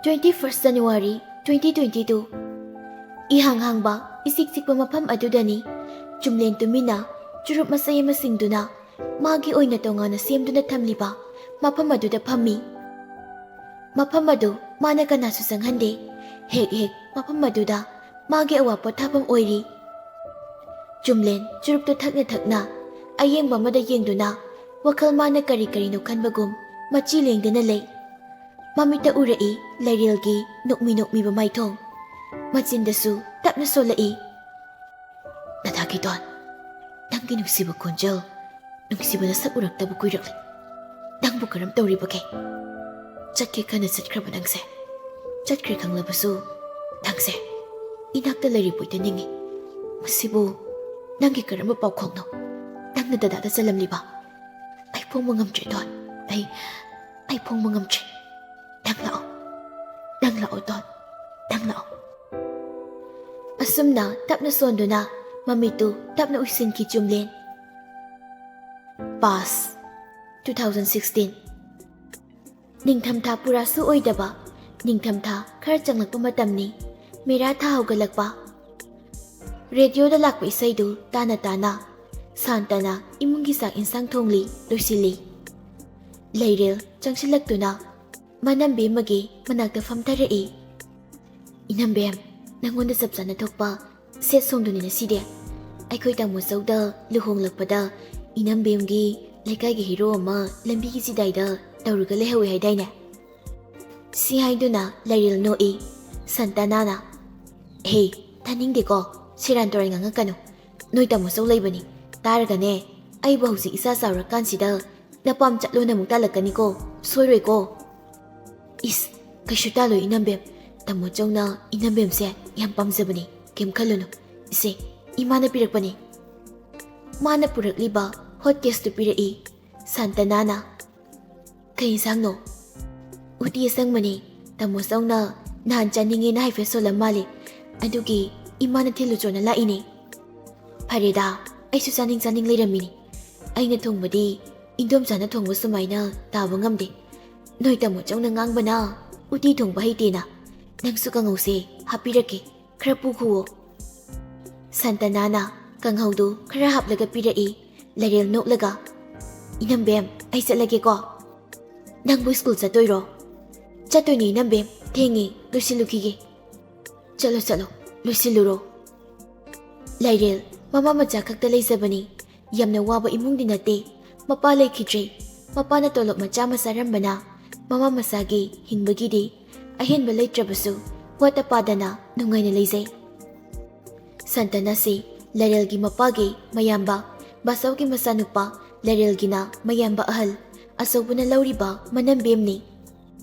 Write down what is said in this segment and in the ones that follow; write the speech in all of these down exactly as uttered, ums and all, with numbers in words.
Twenty first January twenty twenty two꯫ ꯏꯍꯥꯡ ꯍꯥꯡꯕ, ꯏꯆꯤꯛ ꯆꯤꯛꯄ ꯃꯐꯝ ꯑꯗꯨꯗꯅꯤ ꯆꯨꯝꯂꯦꯟ ꯇꯨꯃꯤꯟꯅ ꯆꯨꯔꯨꯞ ꯃꯆꯩ ꯑꯃ ꯁꯤꯡꯗꯨꯅ ꯃꯥꯒꯤ ꯑꯣꯏꯅ ꯇꯣꯉꯥꯟꯅ ꯁꯦꯝꯗꯨꯅ ꯊꯝꯂꯤꯕ ꯃꯐꯝ ꯑꯗꯨꯗ ꯐꯝꯃꯤ꯫ ꯃꯐꯝ ꯑꯗꯨ ꯃꯥꯅ ꯀꯅꯥꯁꯨ ꯆꯪꯍꯟꯗꯦ꯫ ꯍꯦꯛ ꯍꯦꯛ ꯃꯐꯝ ꯑꯗꯨꯗ ꯃꯥꯒꯤ ꯑꯋꯥ ꯄꯣꯊꯥꯐꯝ ꯑꯣꯏꯔꯤ꯫ ꯆꯨꯝꯂꯦꯟ ꯆꯨꯔꯨꯞꯇꯨ ꯊꯛꯅ ꯊꯛꯅ ꯑꯌꯦꯡꯕ ꯑꯃꯗ ꯌꯦꯡꯗꯨꯅ ꯋꯥꯈꯜ ꯃꯥꯅ ꯀꯔꯤ ꯀꯔꯤꯅꯣ ꯈꯟꯕꯒꯨꯝ ꯃꯆꯤ ꯂꯦꯡꯗꯅ ꯂꯩ꯫ ꯃꯃꯤꯠꯇ ꯎꯔꯛꯏ ꯂꯩꯔꯦꯜꯒꯤ ꯅꯣꯛꯃꯤ ꯅꯣꯛꯃꯤꯕ ꯃꯥꯏꯊꯣꯡ꯫ ꯃꯆꯤꯟꯗꯁꯨ ꯇꯞꯅ ꯁꯣꯜꯂꯛꯏ꯫ ꯅꯗꯥꯒꯤꯗꯣꯟ, ꯅꯪꯒꯤ ꯅꯨꯡꯁꯤꯕ ꯈꯣꯟꯖꯦꯜ, ꯅꯨꯡꯁꯤꯕ ꯅꯁꯛ ꯎꯔꯛꯇꯕ ꯀꯨꯏꯔꯛꯂꯦ꯫ ꯅꯪꯕꯨ ꯀꯔꯝ ꯇꯧꯔꯤꯕꯒꯦ? ꯆꯠꯀꯦ ꯈꯟꯅ ꯆꯠꯈ꯭ꯔꯕ ꯅꯪꯁꯦ꯫ ꯆꯠꯈ꯭ꯔꯦ ꯈꯪꯂꯕꯁꯨ ꯅꯪꯁꯦ ꯏꯅꯥꯛꯇ ꯂꯩꯔꯤꯕꯣꯏꯗ ꯅꯤꯡꯉꯤ꯫ ꯃꯁꯤꯕꯨ ꯅꯪꯒꯤ ꯀꯔꯝꯕ ꯄꯥꯎꯈꯣꯡꯅꯣ? ꯅꯪꯅ ꯗꯗꯥꯗ ꯆꯜꯂꯝꯂꯤꯕ? ꯑꯩ ꯐꯣꯡꯕ ꯉꯝꯗ꯭ꯔꯦ ꯗꯣꯟ꯫ ꯑꯩ, ꯑꯩ ꯐꯣꯡꯕ ꯉꯝꯗ꯭ꯔꯦ꯫ ꯅꯪ ꯂꯥꯛꯑꯣ꯫ ꯅꯪ ꯂꯥꯛꯑꯣ ꯗꯣꯟ꯫ ꯅꯪ ꯂꯥꯛꯑꯣ꯫ ꯑꯁꯨꯝꯅ ꯇꯞꯅ ꯁꯣꯟꯗꯨꯅ ꯃꯃꯤꯠꯇꯨ ꯇꯞꯅ ꯎꯏꯁꯤꯟꯈꯤ ꯆꯨꯝꯂꯦꯟ꯫ Pass, two thousand sixteen꯫ ꯅꯤꯡꯊꯝꯊꯥ ꯄꯨꯔꯥꯁꯨ ꯑꯣꯏꯗꯕ, ꯅꯤꯡꯊꯝꯊꯥ ꯈꯔ ꯆꯪꯂꯛꯄ ꯃꯇꯝꯅꯤ꯫ ꯃꯦꯔꯥ ꯊꯥ ꯍꯧꯒꯠꯂꯛꯄ꯫ ꯔꯦꯗꯤꯑꯣꯗ ꯂꯥꯛꯄ ꯏꯁꯩꯗꯨ ꯇꯥꯅ ꯇꯥꯅ ꯁꯥꯟꯇꯅ ꯏꯃꯨꯡꯒꯤ ꯆꯥꯛ ꯏꯟꯁꯥꯡ ꯊꯣꯡꯂꯤ, ꯂꯣꯏꯁꯤꯜꯂꯤ꯫ ꯂꯩꯔꯦꯜ ꯆꯪꯁꯤꯜꯂꯛꯇꯨꯅ ꯃꯅꯝꯕꯦꯝꯃꯒꯤ ꯃꯅꯥꯛꯇ ꯐꯝꯊꯔꯛꯏ꯫ "ꯏꯅꯝꯕꯦꯝ, ꯅꯪꯉꯣꯟꯗ ꯆꯞ ꯆꯥꯅ ꯊꯣꯛꯄ ꯁꯦꯠ ꯁꯣꯡꯗꯨꯅꯤ ꯉꯁꯤꯗꯤ꯫ ꯑꯩꯈꯣꯏ ꯇꯥꯃꯣ ꯆꯧꯗ ꯂꯨꯍꯣꯡꯂꯛꯄꯗ ꯏꯅꯝꯕꯦꯝꯒꯤ ꯂꯩꯀꯥꯏꯒꯤ ꯍꯤꯔꯣ ꯑꯃ ꯂꯝꯕꯤꯒꯤ ꯆꯤꯗꯥꯏꯗ ꯇꯧꯔꯒ ꯂꯩꯍꯧꯋꯦ ꯍꯥꯏꯗꯥꯏꯅꯦ?" ꯁꯤ ꯍꯥꯏꯗꯨꯅ ꯂꯩꯔꯦꯜ ꯅꯣꯛꯏ꯫ ꯁꯟꯇꯅꯥꯅ, "ꯍꯦ, ꯇꯥꯅꯤꯡꯗꯦꯀꯣ, ꯁꯦꯔꯥꯟ ꯇꯨꯔꯥꯟ ꯉꯥꯡꯉꯛꯀꯅꯨ꯫ ꯅꯣꯏ ꯇꯥꯃꯣ ꯆꯧ ꯂꯩꯕꯅꯤ꯫ ꯇꯥꯔꯒꯅꯦ, ꯑꯩꯕꯨ ꯍꯧꯖꯤꯛ ꯏꯆꯥ ꯆꯥꯎꯔꯀꯥꯟꯁꯤꯗ ꯅꯄꯥꯝ ꯆꯠꯂꯣꯅ ꯑꯃꯨꯛ ꯇꯥꯜꯂꯛꯀꯅꯤꯀꯣ, ꯁꯣꯏꯔꯣꯏꯀꯣ?" "ꯏꯁ, ꯀꯩꯁꯨ ꯇꯥꯜꯂꯣꯏ ꯏꯅꯝꯕꯦꯝ꯫ ꯇꯥꯃꯣ ꯆꯧꯅ ꯏꯅꯝꯕꯦꯝꯁꯦ ꯌꯥꯝ ꯄꯥꯝꯖꯕꯅꯤ, ꯀꯩꯝ ꯈꯜꯂꯨꯅꯨ꯫ ꯏꯆꯦ, ꯏꯃꯥꯅ ꯄꯤꯔꯛꯄꯅꯤ꯫" ꯃꯥꯅ ꯄꯨꯔꯛꯂꯤꯕ ꯍꯣꯠ ꯀꯦꯁꯇꯨ ꯄꯤꯔꯛꯏ꯫ ꯁꯥꯟꯇꯅꯥꯅ, "ꯀꯩ ꯏꯟꯁꯥꯡꯅꯣ?" "ꯎꯇꯤ ꯑꯁꯪꯕꯅꯤ꯫ ꯇꯥꯃꯣ ꯆꯧꯅ ꯅꯍꯥꯟ ꯆꯥꯅꯤꯡꯉꯦꯅ ꯍꯥꯏꯐꯦꯠ ꯁꯣꯜꯂꯝ ꯃꯥꯜꯂꯦ, ꯑꯗꯨꯒꯤ ꯏꯃꯥꯅ ꯊꯤꯜꯂꯨꯆꯣꯅ ꯂꯥꯛꯏꯅꯦ꯫" "ꯐꯔꯦꯗ, ꯑꯩꯁꯨ ꯆꯥꯅꯤꯡ ꯆꯥꯅꯤꯡ ꯂꯩꯔꯝꯃꯤꯅꯤ꯫ ꯑꯩꯅ ꯊꯣꯡꯕꯗꯤ ꯏꯟꯗꯣꯝꯆꯥꯅ ꯊꯣꯡꯕ ꯁꯨꯃꯥꯏꯅ ꯇꯥꯕ ꯉꯝꯗꯦ꯫ ꯅꯣꯏ ꯇꯥꯃꯣ ꯆꯧꯅ ꯉꯥꯡꯕꯅ "ꯎꯇꯤ ꯊꯣꯡꯕ ꯍꯩꯇꯦꯅ꯫ ꯅꯪꯁꯨ ꯀꯥꯡꯉꯧꯁꯦ ꯍꯥꯞꯄꯤꯔꯛꯀꯦ, ꯈꯔ ꯄꯨꯈꯨꯋꯣ꯫" ꯁꯟꯇꯅꯥꯅ ꯀꯥꯡꯍꯧꯗꯨ ꯈꯔ ꯍꯥꯞꯂꯒ ꯄꯤꯔꯛꯏ꯫ ꯂꯩꯔꯦꯜ ꯅꯣꯛꯂꯒ, "ꯏꯅꯝꯕꯦꯝ, ꯑꯩ ꯆꯠꯂꯒꯦꯀꯣ꯫" "ꯅꯪꯕꯨ ꯁ꯭ꯀꯨꯜ ꯆꯠꯇꯣꯏꯔꯣ?" "ꯆꯠꯇꯣꯏꯅꯦ ꯏꯅꯝꯕꯦꯝ, ꯊꯦꯡꯉꯦ, ꯂꯣꯏꯁꯤꯜꯂꯨꯈꯤꯒꯦ꯫" "ꯆꯠꯂꯣ, ꯆꯠꯂꯣ, ꯂꯣꯏꯁꯤꯜꯂꯨꯔꯣ꯫" ꯂꯩꯔꯦꯜ ꯃꯃꯥ ꯃꯆꯥ ꯈꯛꯇ ꯂꯩꯖꯕꯅꯤ꯫ ꯌꯥꯝꯅ ꯋꯥꯕ ꯏꯃꯨꯡꯗꯤ ꯅꯠꯇꯦ꯫ ꯃꯄꯥ ꯂꯩꯈꯤꯗ꯭ꯔꯦ꯫ ꯃꯄꯥꯅ ꯇꯣꯂꯣꯞ ꯃꯆꯥ ꯑꯃ ꯆꯥꯔꯝꯕꯅ ꯃꯃꯥ ꯃꯆꯥꯒꯤ ꯍꯤꯡꯕꯒꯤꯗꯤ ꯑꯍꯦꯟꯕ ꯂꯩꯇ꯭ꯔꯕꯁꯨ ꯋꯥꯠꯇ ꯄꯥꯗꯅ ꯅꯨꯡꯉꯥꯏꯅ ꯂꯩꯖꯩ꯫ ꯁꯟꯇꯅꯥꯁꯤ ꯂꯩꯔꯦꯜꯒꯤ ꯃꯄꯥꯒꯤ ꯃꯌꯥꯝꯕ, ꯕꯥꯁꯧꯒꯤ ꯃꯆꯥꯅꯨꯄꯥ, ꯂꯩꯔꯦꯜꯒꯤꯅ ꯃꯌꯥꯝꯕ ꯑꯍꯜ, ꯑꯆꯧꯕꯅ ꯂꯧꯔꯤꯕ ꯃꯅꯝꯕꯦꯝꯅꯤ꯫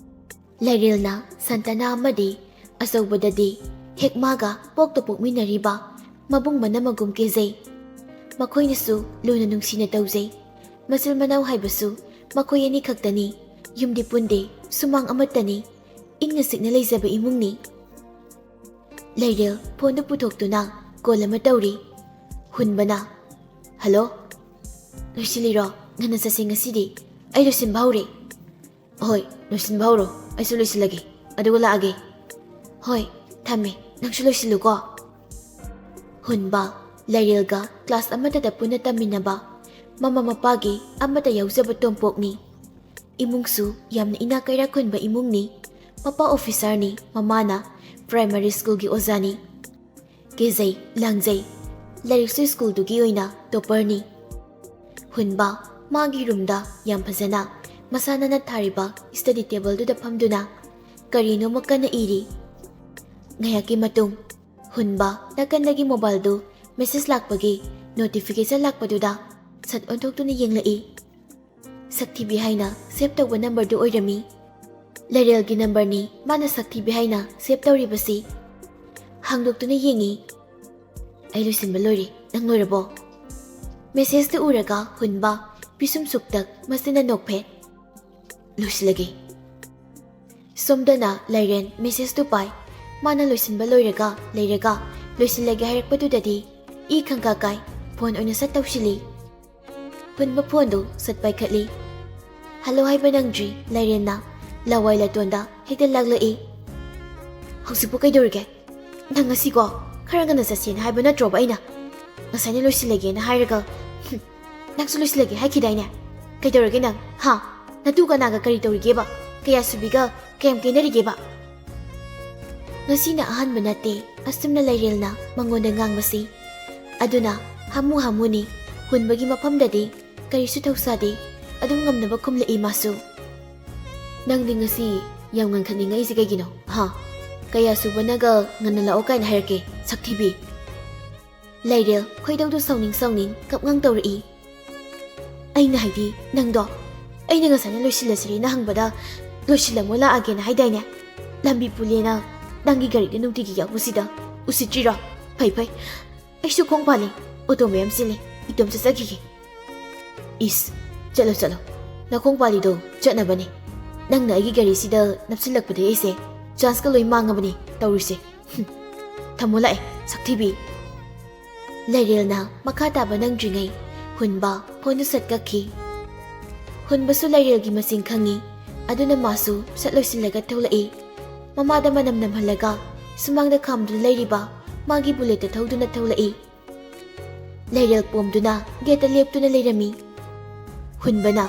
ꯂꯩꯔꯦꯜꯅ ꯁꯟꯇꯅꯥ ꯑꯃꯗꯤ ꯑꯆꯧꯕꯗꯗꯤ ꯍꯦꯛ ꯃꯥꯒ ꯄꯣꯛꯇ ꯄꯣꯛꯃꯤꯟꯅꯔꯤꯕ ꯃꯕꯨꯡ ꯃꯅꯝꯃꯒꯨꯝ ꯀꯦꯖꯩ꯫ ꯃꯈꯣꯏꯅꯁꯨ ꯂꯨꯅ ꯅꯨꯡꯁꯤꯅ ꯇꯧꯖꯩ꯫ ꯃꯆꯤꯜ ꯃꯅꯥꯎ ꯍꯥꯏꯕꯁꯨ ꯃꯈꯣꯏ ꯑꯅꯤ ꯈꯛꯇꯅꯤ꯫ ꯌꯨꯝꯗꯤ ꯄꯨꯟꯗꯦ, ꯁꯨꯃꯥꯡ ꯑꯃꯠꯇꯅꯤ꯫ ꯏꯪꯅ ꯆꯤꯛꯅ ꯂꯩꯖꯕ ꯏꯃꯨꯡꯅꯤ꯫ ꯂꯩꯔꯦꯜ ꯐꯣꯟꯗꯨ ꯄꯨꯊꯣꯛꯇꯨꯅ ꯀꯣꯜ ꯑꯃ ꯇꯧꯔꯤ꯫ ꯍꯨꯟꯕꯅ, "ꯍꯜꯂꯣ꯫ ꯂꯣꯏꯁꯤꯜꯂꯤꯔꯣ? ꯉꯟꯅ ꯆꯠꯁꯦ ꯉꯁꯤꯗꯤ꯫ ꯑꯩ ꯂꯣꯏꯁꯤꯟꯕ ꯍꯧꯔꯦ꯫" "ꯍꯣꯏ, ꯂꯣꯏꯁꯤꯟꯕ ꯍꯧꯔꯣ꯫ ꯑꯩꯁꯨ ꯂꯣꯏꯁꯤꯜꯂꯒꯦ꯫ ꯑꯗꯨꯒ ꯂꯥꯛꯑꯒꯦ꯫" "ꯍꯣꯏ, ꯊꯝꯃꯦ꯫ ꯅꯪꯁꯨ ꯂꯣꯏꯁꯤꯜꯂꯨꯀꯣ꯫" ꯍꯨꯟꯕ, ꯂꯩꯔꯦꯜꯒ ꯀ꯭ꯂꯥꯁ ꯑꯃꯠꯇꯗ ꯄꯨꯟꯅ ꯇꯝꯃꯤꯟꯅꯕ, ꯃꯃꯥ ꯃꯄꯥꯒꯤ ꯑꯃꯠꯇ ꯌꯥꯎꯖꯕ ꯇꯣꯝꯄꯣꯛꯅꯤ꯫ ꯏꯃꯨꯡꯁꯨ ꯌꯥꯝꯅ ꯏꯅꯥꯛ ꯀꯩꯔꯥꯛ ꯈꯨꯟꯕ ꯏꯃꯨꯡꯅꯤ꯫ ꯃꯄꯥ ꯑꯣꯐꯤꯁꯥꯔꯅꯤ, ꯃꯃꯥꯅ ꯄ꯭ꯔꯥꯏꯃꯔꯤ ꯁ꯭ꯀꯨꯜꯒꯤ ꯑꯣꯖꯥꯅꯤ꯫ ꯀꯦꯖꯩ, ꯂꯥꯡꯖꯩ꯫ ꯂꯥꯏꯔꯤꯛꯁꯨ ꯁ꯭ꯀꯨꯜꯗꯨꯒꯤ ꯑꯣꯏꯅ ꯇꯣꯞꯄꯔꯅꯤ꯫ ꯍꯨꯟꯕ ꯃꯥꯒꯤ ꯔꯨꯝꯗ ꯌꯥꯝ ꯐꯖꯅ ꯃꯁꯥꯅ ꯅꯠ ꯊꯥꯔꯤꯕ ꯁ꯭ꯇꯗꯤ ꯇꯦꯕꯜꯗꯨꯗ ꯐꯝꯗꯨꯅ ꯀꯔꯤꯅꯣꯃ ꯀꯟꯅ ꯏꯔꯤ꯫ ꯉꯥꯏꯍꯥꯛꯀꯤ ꯃꯇꯨꯡ ꯍꯨꯟꯕ ꯅꯥꯀꯟꯗꯒꯤ ꯃꯣꯕꯥꯏꯜꯗꯨ ꯃꯦꯁꯦꯖ ꯂꯥꯛꯄꯒꯤ ꯅꯣꯇꯤꯐꯤꯀꯦꯁꯟ ꯂꯥꯛꯄꯗꯨꯗ ꯁꯠ ꯑꯣꯟꯊꯣꯛꯇꯨꯅ ꯌꯦꯡꯂꯛꯏ꯫ ꯁꯛꯊꯤꯕꯤ ꯍꯥꯏꯅ ꯁꯦꯚ ꯇꯧꯕ ꯅꯝꯕꯔꯗꯨ ꯑꯣꯏꯔꯝꯃꯤ꯫ ꯂꯩꯔꯦꯜꯒꯤ ꯅꯝꯕꯔꯅꯤ ꯃꯥꯅ ꯁꯛꯊꯤꯕꯤ ꯍꯥꯏꯅ ꯁꯦꯚ ꯇꯧꯔꯤꯕꯁꯤ꯫ ꯍꯥꯡꯗꯣꯛꯇꯨꯅ ꯌꯦꯡꯉꯤ꯫ "ꯑꯩ ꯂꯣꯏꯁꯤꯟꯕ ꯂꯣꯏꯔꯦ꯫ ꯅꯪ ꯂꯣꯏꯔꯕꯣ?" ꯃꯦꯁꯦꯖꯇꯨ ꯎꯔꯒ ꯍꯨꯟꯕ ꯄꯤꯁꯨꯝ ꯁꯨꯛꯇꯛ ꯃꯁꯤꯅ ꯅꯣꯛꯐꯦ꯫ "ꯂꯣꯏꯁꯤꯜꯂꯒꯦ꯫" ꯁꯣꯝꯗꯅ ꯂꯩꯔꯦꯟ ꯃꯦꯁꯦꯖꯇꯨ ꯄꯥꯏ꯫ ꯃꯥꯅ ꯂꯣꯏꯁꯤꯟꯕ ꯂꯣꯏꯔꯒ ꯂꯩꯔꯒ ꯂꯣꯏꯁꯤꯜꯂꯒꯦ ꯍꯥꯏꯔꯛꯄꯗꯨꯗꯗꯤ ꯏ ꯈꯪꯀꯥ ꯀꯥꯏ꯫ ꯐꯣꯟ ꯑꯣꯏꯅ ꯁꯠ ꯇꯧꯁꯤꯜꯂꯤ꯫ ꯍꯨꯟꯕ ꯐꯣꯟꯗꯨ ꯁꯠ ꯄꯥꯏꯈꯠꯂꯤ꯫ "ꯍꯜꯂꯣ" ꯍꯥꯏꯕ ꯅꯪꯗ꯭ꯔꯤ ꯂꯩꯔꯦꯟꯅ ꯂꯋꯥꯏ ꯂꯇꯣꯟꯗ ꯍꯦꯛꯇ ꯂꯥꯛꯂꯛꯏ꯫ "ꯍꯧꯖꯤꯛꯄꯨ ꯀꯩꯗꯧꯔꯤꯒꯦ? ꯅꯪ ꯉꯁꯤꯀꯣ ꯈꯔ ꯉꯟꯅ ꯆꯠꯁꯦꯅ ꯍꯥꯏꯕ ꯅꯠꯇ꯭ꯔꯣꯕ ꯑꯩꯅ? ꯉꯁꯥꯏꯅ ꯂꯣꯏꯁꯤꯜꯂꯒꯦꯅ ꯍꯥꯏꯔꯒ, ꯍꯨꯝ, ꯅꯪꯁꯨ ꯂꯣꯏꯁꯤꯜꯂꯒꯦ ꯍꯥꯏꯈꯤꯗꯥꯏꯅꯦ? ꯀꯩꯗꯧꯔꯒꯦ ꯅꯪ? ꯍꯥ? ꯅꯇꯨ ꯀꯅꯥꯒ ꯀꯔꯤ ꯇꯧꯔꯤꯒꯦꯕ? ꯀꯌꯥ ꯁꯨꯕꯤꯒ ꯀꯌꯥꯝ ꯀꯦꯅꯔꯤꯒꯦꯕ?" ꯉꯁꯤꯅ ꯑꯍꯥꯟꯕ ꯅꯠꯇꯦ, ꯑꯁꯨꯝꯅ ꯂꯩꯔꯦꯜꯅ ꯃꯉꯣꯟꯗ ꯉꯥꯡꯕꯁꯤ꯫ ꯑꯗꯨꯅ ꯍꯥꯃꯨ ꯍꯥꯃꯨꯅꯤ, ꯍꯨꯟꯕꯒꯤ ꯃꯐꯝꯗꯗꯤ ꯀꯔꯤꯁꯨ ꯊꯧꯁꯥꯗꯦ, ꯑꯗꯨꯝ ꯉꯝꯅꯕ ꯈꯨꯝꯂꯛꯏ ꯃꯥꯁꯨ꯫ "ꯅꯪꯗꯤ ꯉꯁꯤ ꯌꯥꯝ ꯉꯟꯈꯠꯅꯤꯡꯉꯛꯏꯁꯦ ꯀꯩꯒꯤꯅꯣ? ꯍꯥ? ꯀꯌꯥ ꯁꯨꯕꯅꯒ ꯉꯟꯅ ꯂꯥꯛꯑꯣ ꯀꯥꯏꯅ ꯍꯥꯏꯔꯛꯀꯦ, ꯁꯛꯊꯤꯕꯤ?" ꯂꯩꯔꯦꯜ ꯈꯣꯏꯗꯧꯗꯨ ꯁꯥꯎꯅꯤꯡ ꯁꯥꯎꯅꯤꯡ ꯀꯞꯉꯥꯡ ꯇꯧꯔꯛꯏ꯫ "ꯑꯩꯅ ꯍꯥꯏꯗꯤ ꯅꯪꯗꯣ, ꯑꯩꯅ ꯉꯁꯥꯏꯅ ꯂꯣꯏꯁꯤꯜꯂꯁꯤꯔꯦꯅ ꯍꯪꯕꯗ, ꯂꯣꯏꯁꯤꯜꯂꯝꯃꯣ ꯂꯥꯛꯑꯒꯦꯅ ꯍꯥꯏꯗꯥꯏꯅꯦ? ꯂꯝꯕꯤ ꯄꯨꯂꯦꯅ ꯅꯪꯒꯤ ꯒꯥꯔꯤꯗ ꯅꯨꯡꯇꯤꯒꯤ ꯌꯥꯎꯕꯁꯤꯗ ꯎꯁꯤꯠꯇ꯭ꯔꯤꯔꯣ? ꯐꯩ ꯐꯩ, ꯑꯩꯁꯨ ꯈꯣꯡ ꯄꯥꯜꯂꯤ, ꯑꯣꯇꯣ ꯃꯌꯥꯝ ꯆꯤꯜꯂꯤ, ꯏꯇꯣꯝ ꯆꯠꯆꯈꯤꯒꯦ꯫" "ꯏꯁ, ꯆꯠꯂꯣ ꯆꯠꯂꯣ, ꯅꯈꯣꯡ ꯄꯥꯜꯂꯤꯗꯣ ꯆꯠꯅꯕꯅꯦ꯫ ꯅꯪꯅ ꯑꯩꯒꯤ ꯒꯥꯔꯤꯁꯤꯗ ꯅꯞꯁꯤꯜꯂꯛꯄꯗꯒꯤ ꯑꯩꯁꯦ ꯆꯥꯟꯁꯀ ꯂꯣꯏ ꯃꯥꯡꯉꯕꯅꯦ ꯇꯧꯔꯤꯁꯦ꯫ ꯍꯨꯝ, ꯊꯝꯃꯣ ꯂꯥꯛꯑꯦ, ꯁꯛꯊꯤꯕꯤ꯫" ꯂꯩꯔꯦꯜꯅ ꯃꯈꯥ ꯇꯥꯕ ꯅꯪꯗ꯭ꯔꯤꯉꯩ ꯍꯨꯟꯕ ꯐꯣꯟꯗꯨ ꯁꯠ ꯀꯛꯈꯤ꯫ ꯍꯨꯟꯕꯁꯨ ꯂꯩꯔꯦꯜꯒꯤ ꯃꯆꯤꯟ ꯈꯪꯉꯤ, ꯑꯗꯨꯅ ꯃꯥꯁꯨ ꯁꯠ ꯂꯣꯏꯁꯤꯜꯂꯒ ꯊꯣꯛꯂꯛꯏ꯫ ꯃꯃꯥꯗ ꯃꯅꯝ ꯅꯝꯍꯜꯂꯒ ꯁꯨꯃꯥꯡꯗ ꯈꯥꯝꯗꯨꯅ ꯂꯩꯔꯤꯕ ꯃꯥꯒꯤ ꯕꯨꯂꯦꯠꯇ ꯊꯧꯗꯨꯅ ꯊꯣꯛꯂꯛꯏ꯫ ꯂꯩꯔꯦꯜ ꯄꯣꯝꯗꯨꯅ ꯒꯦꯠꯇ ꯂꯦꯞꯇꯨꯅ ꯂꯩꯔꯝꯃꯤ꯫ ꯍꯨꯟꯕꯅ,